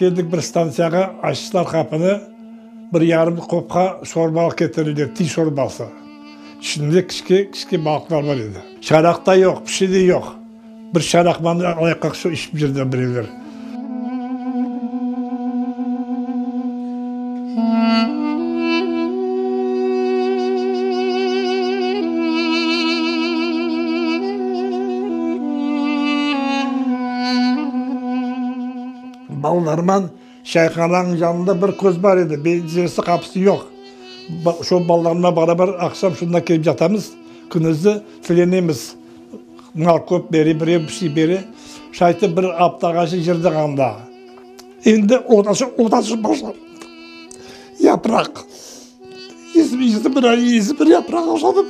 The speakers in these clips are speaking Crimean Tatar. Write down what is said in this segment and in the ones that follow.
Keldik bir stantsiyağa, açtılar qapını, bir yarım qopqa şorbalıq ketirildi, tiy şorbası. İçinde kiçke, kiçke balıqlar bar edi. Şaraq da yoq, bir şey de yoq. Bir şaraqmanı alayıq şu içip yürdi birevler. Balalarman çayhananıñ yanında bir köz bar edi, penceresi, qapısı yoq. Şo balalarımla beraber aqşam şunda kelip yatamız, kündüzi tilenemiz. Mal köp bere, birev bir şey bere. Şaytip bir aptağace yırdık anda. Endi odaşı başladı. Yapraq. Yüzü bir, yüzü bir yapraq oşadı.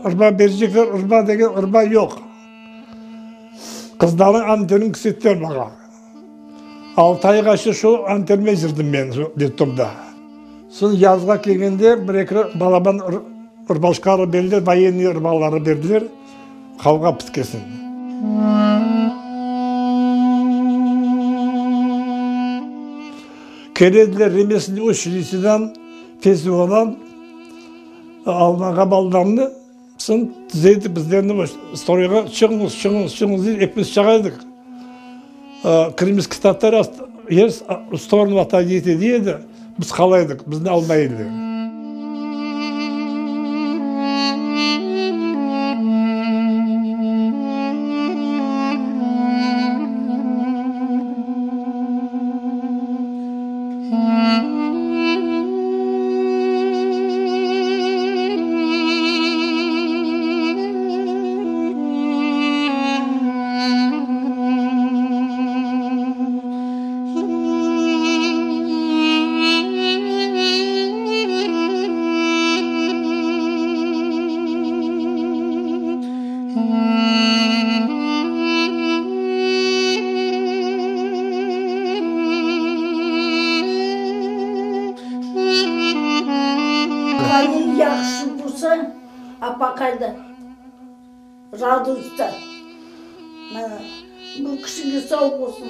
Urba berecekler, urba degen urba yoq. Qızları anterin kirsettiler maña. Altı ayğaçı şu anterime yürdim men şu detdomda. Soñ yazğa kelgende bir-eki balaban urbaşkalar berdiler, voyennıy urbaları berdiler, qavğa pitkesin. Kelediler remesniy uçilişşeden, FSOdan almağa balalarnı. Soñ tizeydi bizlerni stroyğa çıqıñız, çıqıñız, çıqıñız dey, epimiz çıqa edik. Krımskiy tatar er storonu otойдите dey edi, biz qala edik, bizni almay ediler. Qayın yahşı bolsa, apaqay da razı usta. Mana, bu kişige sağ bolsun.